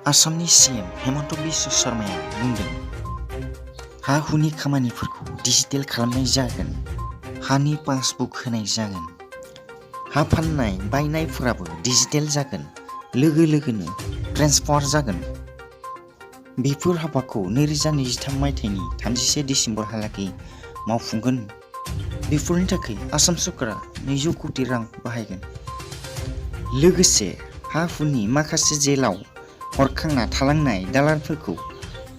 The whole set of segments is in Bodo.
आसामनि सीएम हेमन्त बिश्व शर्माया बुंदों, हा-हुनि खामानिफोरखौ डिजिटेल खालामनाय जागोन, हानि पासबुक होनाय जागोन, हा फाननाय बायनायफोराबो डिजिटेल जागोन, लोगो लोगोनो ट्रेन्सफार जागोन। बेफोर हाबाखौ 2023 मायथाइनि 31 दिसेम्बरहालागै मावफुंगोन। बेफोरनि थाखाय आसाम सरकारा 200 कोटी रां बाहायगोन। लोगोसे हा-हुनि माखासे जेलाव हरखांना थालांनाय दालालफोरखौ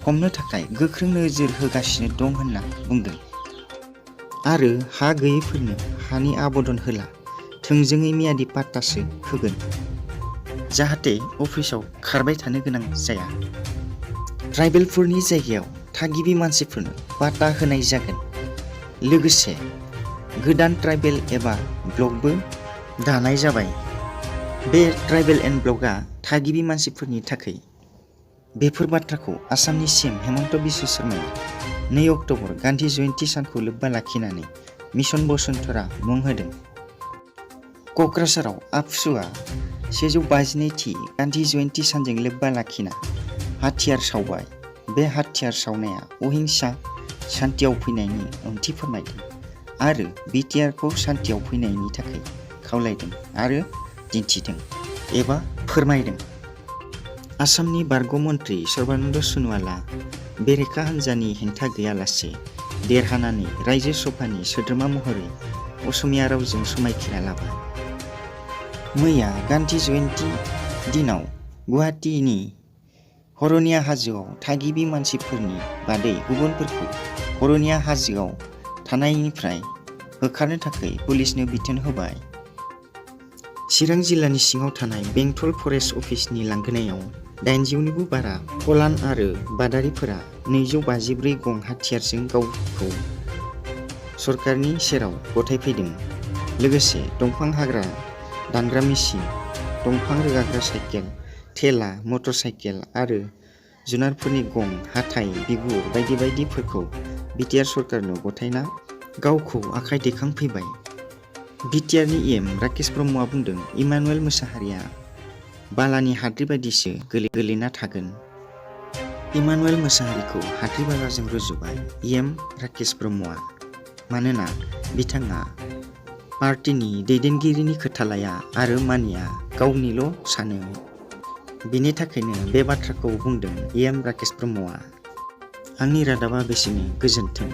हमनो थाखाय गोख्रों नोजोर होगासिनो दं होनना बुंदों। आरो हा गैयैफोरनो हानि आबदन होला, थोंजोङै मियादि पाट्टासो होगोन, जाहाथे अफिसाव खारबाय थानो गोनां जाया। ट्राइबेलफोरनि जायगायाव थागिबि मानसिफोरनो पाट्टा होनाय जागोन। लोगोसे गोदान ट्राइबेल एबा ब्लकबो दानाय जाबाय। बे ट्राइबेल एन्ड ब्लकआ थागिबि मानसिफोरनि थाखाय। बेफोर बाथ्राखौ आसामनि सीएम हेमन्त बिश्व शर्माया 2 अक्ट'बर गान्धी जयन्ती सानखौ लोब्बा लाखिनानै मिशन बसुन्धरा मुं होदों। क'क्राझाराव आबसुआ 152थि गान्धी जयन्ती सानजों लोब्बा लाखिना हाथियार सावबाय। बे हाथियार सावनाया अहिंसा सान्थियाव फैनायनि ओंथि फोरमायदों आरो बिटिआरखौ सान्थियाव फैनायनि थाखाय खावलायदों आरो दिन्थिदों एबा फोरमायदों। आसामनि बारग' मन्त्रि सर्बानन्द सन'वालआ बेरेखा हान्जानि हेंथा गैयालासे देरहानानै रायजो सभानि सोद्रोमा महरै असमिया रावजों समायखिरा लाबाय। मैया गान्धी जयन्ती दिनाव गुवाहाटीनि हरनिया हाजोआव थागिबि मानसिफोरनि बादै गुबुनफोरखौ हरनिया हाजोआव थानायनिफ्राय होखारनो थाखाय पुलिसनो बिथोन होबाय। चिरां जिल्लानि सिङाव थानाय बेंटल फरेस्ट अफिसनि लांगोनायाव 80निबो बारा फलान आरो बादारिफोरा 254 गं हाथियारजों गावखौ सरकारनि सेराव गथायफैदों। लोगोसे दंफां हाग्रा दानग्रा मेसिन, दंफां रोगाग्रा साइकेल, थेला, मटर साइकेल आरो जुनारफोरनि गं, हाथाइ, बिगुर बायदि बायदिफोरखौ बिटिआर सरकारनो गथायना गावखौ आखाइ दैखांफैबाय। बिटिआरनि एम राकेश ब्रह्मआ बुंदों, इमानुएल मोसाहारिया बालानि हाद्रि बायदिसो गोलैना थागोन। इमानुएल मोसाहारिखौ हाद्रि बालाजों रुजुबाय एम राकेश ब्रह्मआ, मानोना बिथाङा पार्टीनि दैदेनगिरिनि खोथा लाया आरो मानिया, गावनिल' सानो। बेनि थाखायनो बे बाथ्राखौ बुंदों एम राकेश ब्रह्मआ। आंनि रादाबा बेसेनो, गोजोन्थों।